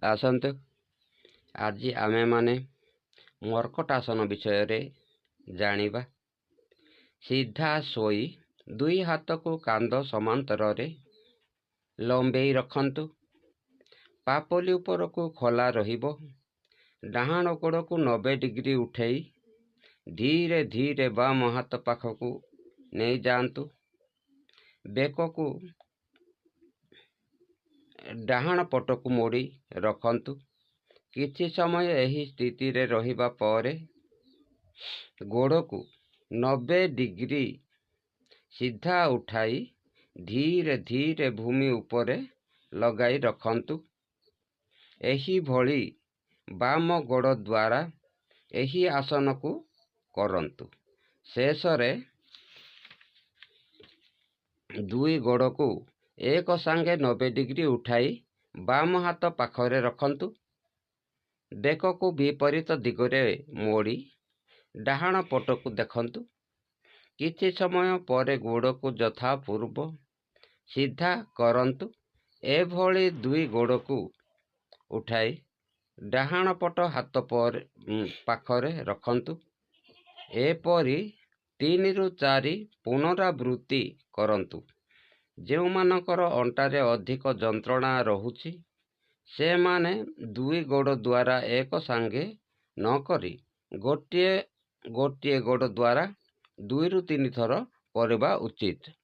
ଆସନ୍ତୁ, ଆଜି ଆମେମାନେ ମର୍କଟାସନ ବିଷୟରେ ଜାଣିବା। ସିଧା ଶୋଇ ଦୁଇ ହାତକୁ କାନ୍ଧ ସମାନ୍ତରରେ ଲମ୍ବେଇ ରଖନ୍ତୁ। ପାପୁଲି ଉପରକୁ ଖୋଲା ରହିବ। ଡାହାଣ ଗୋଡ଼କୁ 90 ଡିଗ୍ରୀ ଉଠେଇ ଧୀରେ ଧୀରେ ବାମ ହାତ ପାଖକୁ ନେଇଯାଆନ୍ତୁ। ବେକକୁ ଡାହାଣ ପଟକୁ ମୋଡ଼ି ରଖନ୍ତୁ। କିଛି ସମୟ ଏହି ସ୍ଥିତିରେ ରହିବା ପରେ ଗୋଡ଼କୁ 90 ଡିଗ୍ରୀ ସିଧା ଉଠାଇ ଧୀରେ ଧୀରେ ଭୂମି ଉପରେ ଲଗାଇ ରଖନ୍ତୁ। ଏହିଭଳି ବାମ ଗୋଡ଼ ଦ୍ୱାରା ଏହି ଆସନକୁ କରନ୍ତୁ। ଶେଷରେ ଦୁଇ ଗୋଡ଼କୁ ଏକ ସାଙ୍ଗେ 90 ଡିଗ୍ରୀ ଉଠାଇ ବାମ ହାତ ପାଖରେ ରଖନ୍ତୁ। ବେକକୁ ବିପରୀତ ଦିଗରେ ମୋଡ଼ି ଡାହାଣ ପଟକୁ ଦେଖନ୍ତୁ। କିଛି ସମୟ ପରେ ଗୋଡ଼କୁ ଯଥା ପୂର୍ବ ସିଧା କରନ୍ତୁ। ଏଭଳି ଦୁଇ ଗୋଡ଼କୁ ଉଠାଇ ଡାହାଣ ପଟ ହାତ ପରେ ପାଖରେ ରଖନ୍ତୁ। ଏପରି 3ରୁ 4 ପୁନରାବୃତ୍ତି କରନ୍ତୁ। ଯେଉଁମାନଙ୍କର ଅଣ୍ଟାରେ ଅଧିକ ଯନ୍ତ୍ରଣା ରହୁଛି, ସେମାନେ ଦୁଇ ଗୋଡ଼ ଦ୍ୱାରା ଏକ ସାଙ୍ଗେ ନ କରି ଗୋଟିଏ ଗୋଟିଏ ଗୋଡ଼ ଦ୍ୱାରା 2ରୁ 3 ଥର କରିବା ଉଚିତ।